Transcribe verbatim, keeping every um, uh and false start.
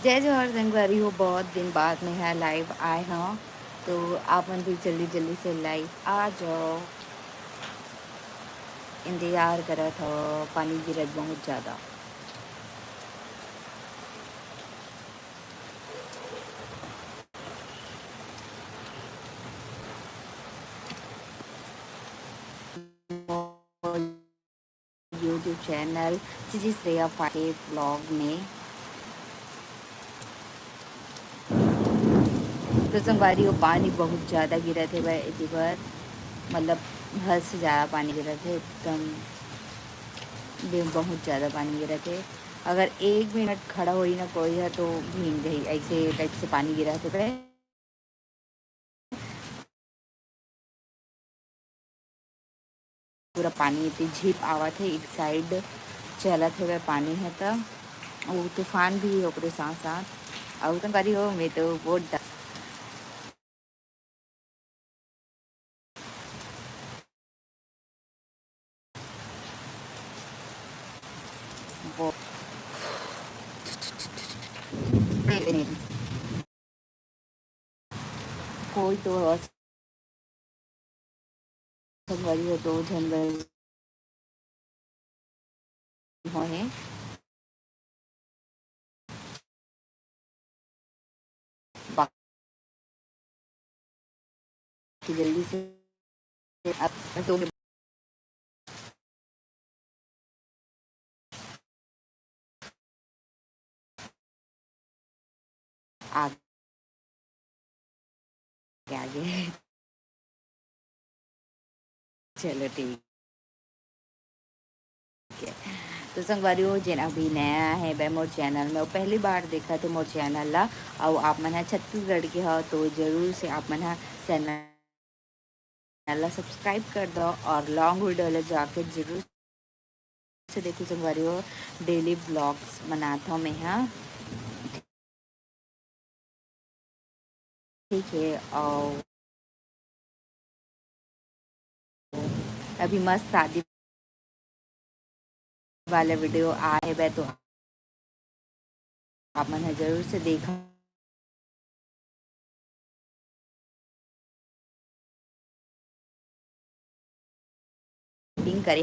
जय जोहार संगवारी हो, बहुत दिन बाद मैं ह live आए हव, तो आप मन भी जल्दी जल्दी से live आ जाओ। इंतजार करत हव, पानी गिरत बहुत ज़्यादा। YouTube channel सीजी श्रेया फाटे vlog में। तो संगवारी हो, पानी बहुत ज़्यादा गिरत हे भाई एती बर, मतलब हद से ज़्यादा पानी गिरत हे, एकदम बे-, बहुत ज़्यादा पानी गिरत हे। अगर एक मिनट खड़ा होई ना कोई ह तो भींग जाही, ऐसे type से पानी गिरत हे भाई। पूरा पानी एती झिप आवत हे, एक side चलत हवय पानी ह, त वो तूफान भी हे ओकरे साथ साथ। अउ संगवारी हो, मैं तो बहुत डर वो कोई तो संगवारी हो, दो झन बर होए हे। बाकी जल्दी से अब तो आगे, आगे। चलो ठीक है। तो संगवारी हो, जेन अभी नया हे वह मोर channel में, वो पहली बार देखत हे मोर channel ला, अउ आप मन ह छत्तीसगढ़ के हो तो जरूर से आप मन ह channel ला subscribe कर दो और long video ला जाके जरूर से देखो संगवारी हो, daily vlogs बनात हव मैं ह। ठीक है, और अभी मस्त शादी वाला video आए बे तो आप मन ह जरूर से देखा। Shopping करे